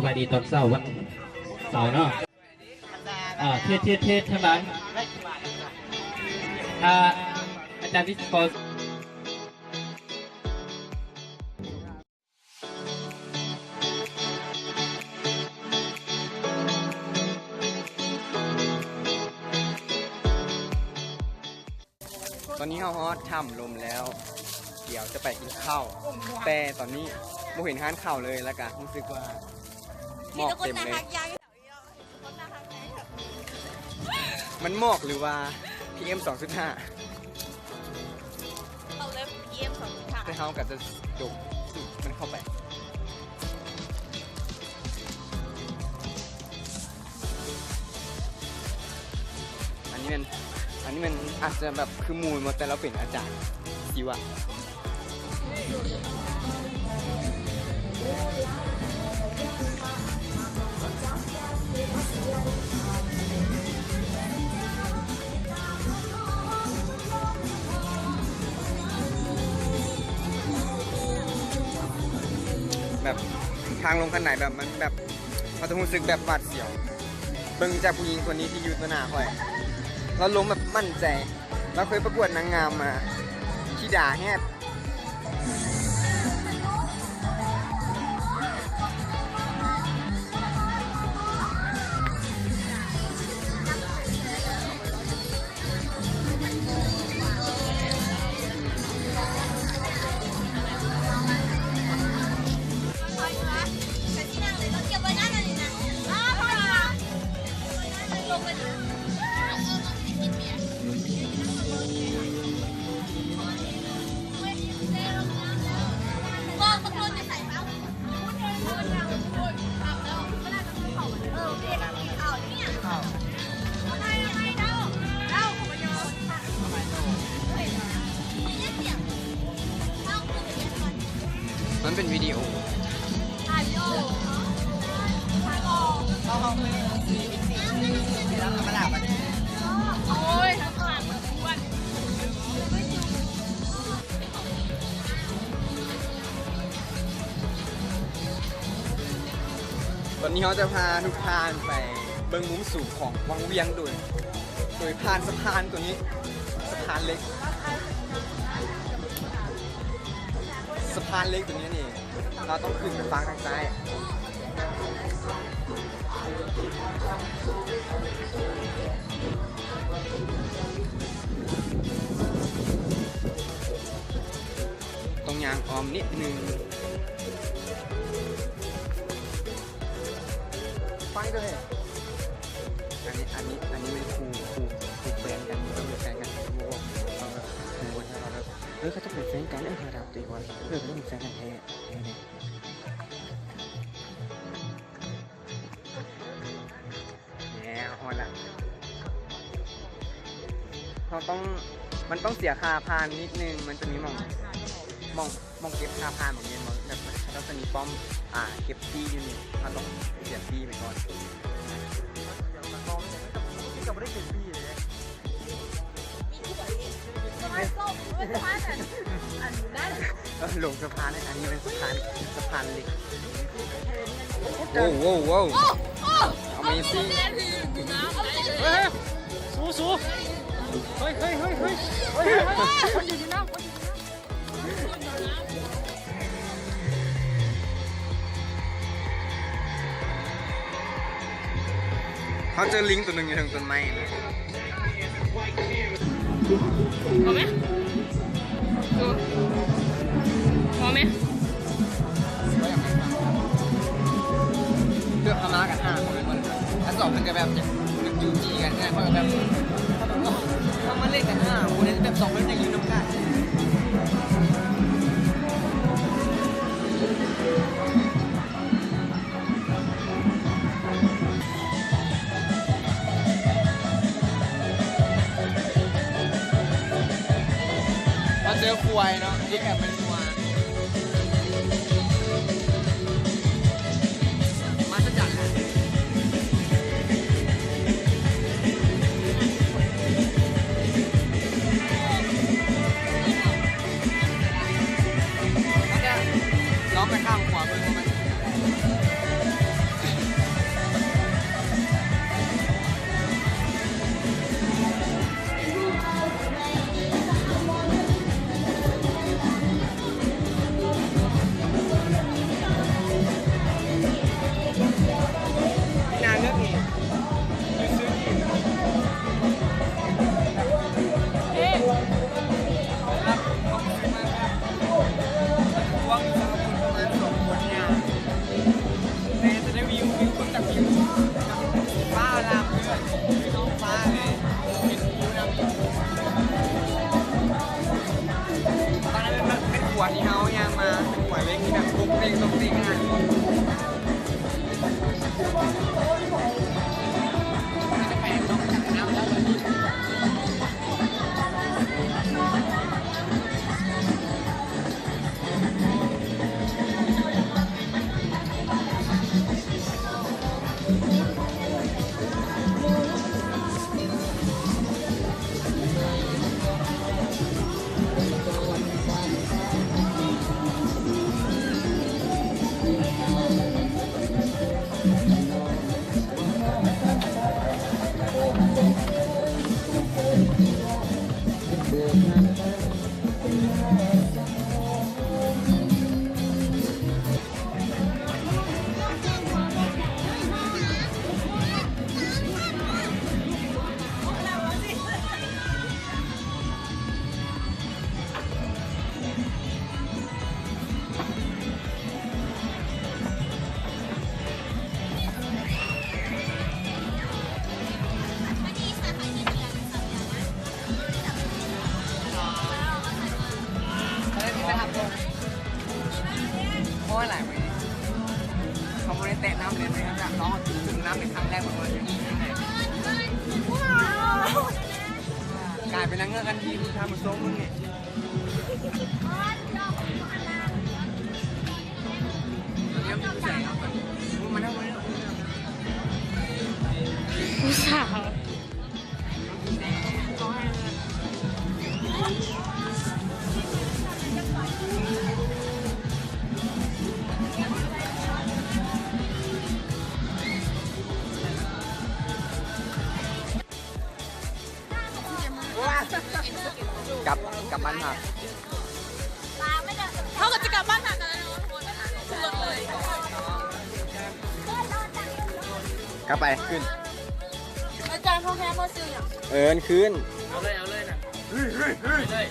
ສະບາຍດີຕອນເຊົ້າວັນເສົາເນາະ. ອ່າ ເທດ ເທດ ເທດ ທັງຫຼາຍ. ອ່າ ອາຈານທີ່ຂໍ ຕອນນີ້ເຮົາຮອດຖ້ຳລົມແລ້ວ ດຽວຈະໄປກິນເຂົ້າ ແຕ່ຕອນນີ້ບໍ່ເຫັນຮ້ານເຂົ້າເລີຍ ແລ້ວກະຮູ້ສຶກວ່າໝອກເຕັມເລີຍ. ມັນໝອກ ຫຼືວ່າ ພີເອັມ ສອງຈຸດຫ້າ? ເຂົາເລີຍ ພີເອັມ ສອງຈຸດຫ້າ ແຕ່ເຮົາກະຈະດົມສູດມັນເຂົ້າໄປ. ອັນນີ້ແມ່ນ ອັນນີ້ແມ່ນອາດຈະແບບຄືໝູ່ ແຕ່ລາວເປັນອາຈານຊີວະ. ແບບທາງລົງຂັ້ນໄດແບບມັນແບບ ເຮົາຈະຮູ້ສຶກແບບຫວາດສຽວ. ເບິ່ງຈາກຜູ້ຍິງຄົນນີ້ທີ່ຢູ່ຕໍ່ໜ້າຂ້ອຍ ລາວລົງແບບໝັ້ນໃຈ. ລາວເຄີຍປະກວດນາງງາມມາ ຂີ້ດາແຮດ. ມັນເປັນວິດີໂອ. ຕອນນີ້ເຮົາຈະພາທຸກທ່ານໄປເບິ່ງມຸມສູງຂອງວັງວຽງໂດຍ ໂດຍຜ່ານສະພານຕົວນີ້ ສະພານເຫຼັກ ສະພານເຫຼັກຕົວນີ້ນັ້ນເອງ. ເຮົາຕ້ອງຂຶ້ນໄປຝັ່ງທາງຊ້າຍ ຕ້ອງຍ່າງອ້ອມນິດໜຶ່ງ. ຟັງເດີ ອັນນີ້ ອັນນີ້ ອັນນີ້ແມ່ນຄູ່ ຄູ່ ຄູ່ແຟນກັນ ເຂົາເປັນແຟນກັນ ເຂົາບອກ ເຂົາແບບ ເອີ ເຂົາເຈົ້າເປັນແຟນກັນ ເອີ ເຂົາຖາມຕົວເອງວ່າ ເອີ ເຂົາເຈົ້າເປັນແຟນກັນແທ້ ແນ່ ຮອດລະ ເຮົາຕ້ອງ ມັນຕ້ອງເສຍຄ່າຜ່ານນິດໜຶ່ງ ມັນຈະມີໝ່ອງ ໝ່ອງ ໝ່ອງເກັບຄ່າຜ່ານ ໝ່ອງແມ່ນບໍ່ ແບບເຂົາເຈົ້າຈະມີປ້ອມ ອ່າ ເກັບປີ້ຢູ່ນີ້ ເຮົາຕ້ອງເສຍປີ້ໄປກ່ອນ. ເອີ ລົງສະພານ ອັນນີ້ເປັນສະພານ ສະພານເຫຼັກ. ໂວ້ວ ໂວ້ວ ໂວ້ວ Amazing. ເອີ ສູ້ໆ ເຮີຍ ເຮີຍ ເຮີຍ ເຮີຍ ຄົນຢູ່ ຢູ່ນຳ ຄົນຢູ່ ຢູ່ນຳ. ເຮົາເຈີລິງຕົວໜຶ່ງຢູ່ເທິງຕົ້ນໄມ້ນະ. ເອົາໄໝ? ເອີ ເອົາໄໝ? ເລືອກເອົາມາກັນຫ້າຄົນ ແລ້ວສອງຄົນກໍແບບຢາກ ຢາກຈູ້ຈີ້ກັນ ແຕ່ຂ້ອຍກໍແບບ ເອົາມາເຫຼັ້ນກັນຫ້າຄົນ ແບບສອງຄົນຍັງຢູ່ນຳກັນ. ມາເຈີຄວາຍເນາະ ທີ່ແບບມັນ ລອງໄປຂ້າງຂວາເບິ່ງວ່າມັນ ເພາະວ່າຫຼາຍມື້ນີ້ເຂົາບໍ່ໄດ້ແຕະນ້ຳເລີຍ ເຂົາຢາກລອງກິນນ້ຳເປັນຄັ້ງແລກເບິ່ງວ່າເປັນຈັ່ງໃດ. ກາຍເປັນນາງເງືອກທັນທີ ທ່ານຜູ້ຊົມ ມຶງນີ້. ຜູ້ສາວ. ກັບ ກັບບ້ານພັກ. ເຮົາກໍຈະກັບບ້ານພັກກັນແລ້ວເນາະ ທຸກຄົນ ຂຶ້ນລົດເລີຍ. ກັບໄປ ຂຶ້ນ. ອາຈານ ຂອງແທ້ບໍ່ຊື້ຫຍັງ? ເອີ ຂຶ້ນ. ເອົາເລີຍ ເອົາເລີຍນະ. ເຮີ້ຍ ເຮີ້ຍ ເຮີ້ຍ.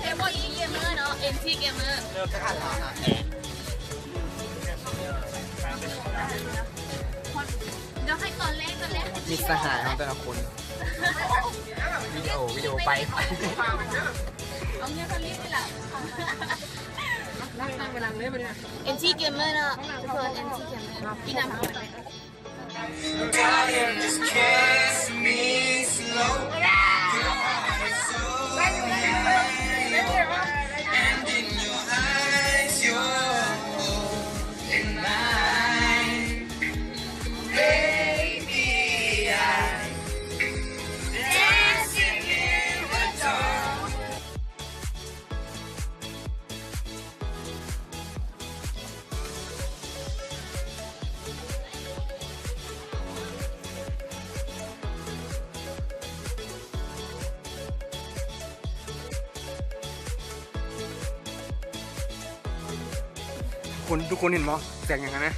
ເກມເມອເນາະ ເອັມທີເກມເມອ. ດຽວໃຫ້ຕອນແລກ ຕອນແລກ ມິດສະຫາຍເຮົາແຕ່ລະຄົນ. ວິດີໂອ ວິດີໂອໄປ. ເອົາເງິນພັນລີດນີ້ລະ. ນັ່ງ ນັ່ງໄປຫຼັງເລີຍບັດນີ້. ເອັມທີເກມເມອເນາະ ທຸກຄົນ ເອັມທີເກມເມອ ພີ່ນຳ.ຄົນ ທຸກຄົນເຫັນບໍ່? ແສງຫຍັງຫັ້ນນະ?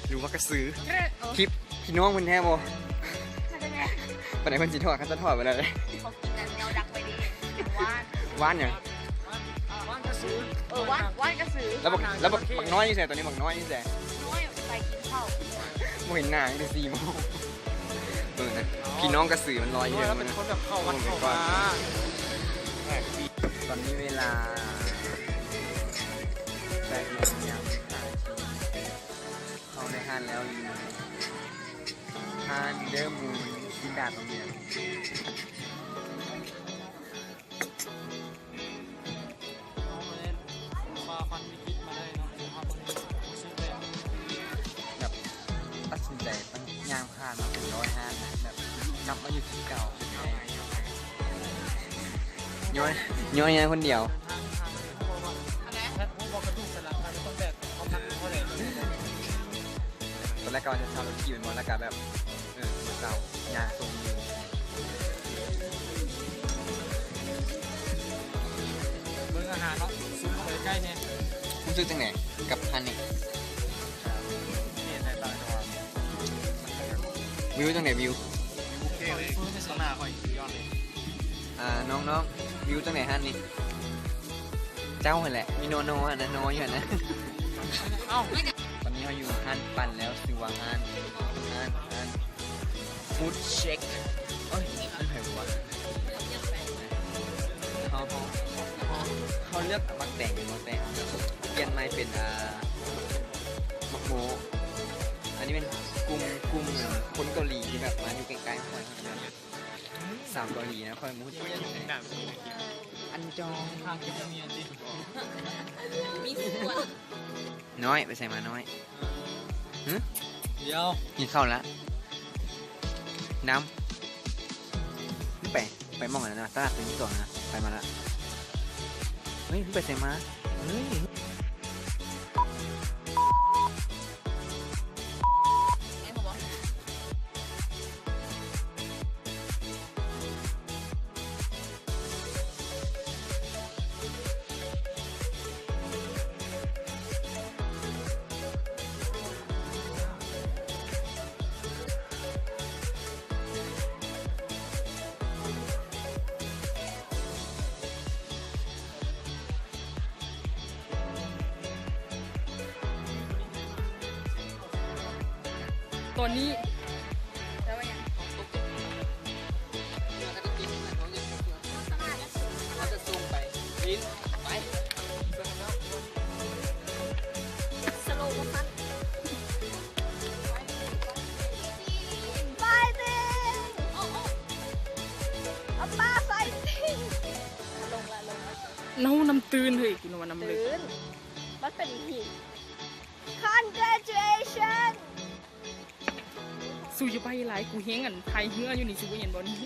ຫຼືວ່າກະສື? ຄລິບພີ່ນ້ອງເພິ່ນແທ້ບໍ່? ປານໃດເພິ່ນຊິຖອດ ຄັນຈະຖອດໄປແລ້ວເດ້. ເຂົາກິນອັນເຫງົາດັກໄວ້ເດ້ ເປັນຫວ່ານ. ຫວ່ານຫຍັງ? ເອີ ຫວ່ານ ຫວ່ານກະສື. ແລ້ວບັກ ແລ້ວບັກ ບັກນ້ອຍຢູ່ໃສ? ຕອນນີ້ບັກນ້ອຍຢູ່ໃສ? ນ້ອຍໄປກິນເຂົ້າ ບໍ່ເຫັນໜ້າຕັ້ງແຕ່ສີ່ໂມງ. ເບິ່ງນະ ພີ່ນ້ອງກະສືມັນລອຍຢູ່ເທິງ. ເປັນຄົນແບບເຂົ້າວັດເຂົ້າວາ. ຕອນນີ້ເວລາແປດໂມງ ເຂົ້າໄດ້ຮ້ານແລ້ວ ຮ້ານເດີມູນ ຊິນດາດ ໂຮງຮຽນ. ແບບຕັດສິນໃຈຕັ້ງ ຍ່າງຜ່ານມາເປັນຮ້ອຍຮ້ານນະ ແບບກັບມາຢູ່ທີ່ເກົ່າ. ຍ້ອນ ຍ້ອນຍ່າງຄົນດຽວ. ຕອນແລກກະວ່າຈະເຊົ່າລົດຂີ່ແມ່ນບໍ່ ແລ້ວກະແບບ ເອີ ມາເຊົ່າ ຍ່າງສົ່ງຢູ່. ເບິ່ງອາຫານເນາະ ຊູມເຂົ້າໄປໃກ້ແດ່. ຮູ້ສຶກຈັ່ງໃດກັບຮ້ານນີ້? ວິວຈັ່ງໃດ? ວິວ ໂອເຄເລີຍ ຕໍ່ໜ້າຂ້ອຍສຸດຍອດເລີຍ. ອ່າ ນ້ອງໆ ວິວຈັ່ງໃດຮ້ານນີ້? ເຈົ້າຫັ້ນແຫຼະ ມີນໍໆຫັ້ນນະ ນໍຢູ່ຫັ້ນນະ. ເອົ້າ ຕອນນີ້ເຮົາຢູ່ຮ້ານປັ້ນແລ້ວ ຊື່ວ່າຮ້ານ ຮ້ານ ຮ້ານ Food Shack. ໂອ້ຍ ມັນໃຜວະ? ເຮົາ ເຮົາ ເຮົາ ເຮົາເລືອກໝາກແຕງ ໝາກແຕງ ປ່ຽນໃໝ່ເປັນ ອ່າ ໝາກໂມ. ອັນນີ້ແມ່ນກຸ່ມ ກຸ່ມຄົນເກົາຫຼີທີ່ແບບມາຢູ່ໃກ້ໆຂ້ອຍ ສາວເກົາຫຼີນະ ຂ້ອຍບໍ່ຮູ້ຈັກ. ອັນຈອງ ມີສ່ວນ. ນ້ອຍ ໄປໃສມານ້ອຍ? ຫຶ? ດຽວ ກິນເຂົ້າລະ. ນ້ຳ ໄປ ໄປໝ່ອງນັ້ນນະ ຕະຫຼາດຕື່ນສອງນະ. ໃຜມາລະ? ເຮີ້ຍ ມຶງໄປໃສມາ? ເຮີ້ຍ. ຕອນນີ້ ແປວ່າຫຍັງ? ເຮົາຈະສົ່ງໄປ ໄປ ສະໂລໂມຊັນ ໄຟຕິງ ໂອ້ໂອ້ ອາປ້າ ໄຟຕິງ ລົງລະ ລົງລະ ເຮົານ້ຳຕື້ນເຮີ້ຍ ກູວ່ານ້ຳເລິກ ຕື້ນ ມັນເປັນຫີນ Congratulations ສູຢ່າໄປຫຼາຍ ກູແຮງອັນພາຍເຮືອຢູ່ນີ້ ສູບໍ່ເຫັນບໍ່ນີ້?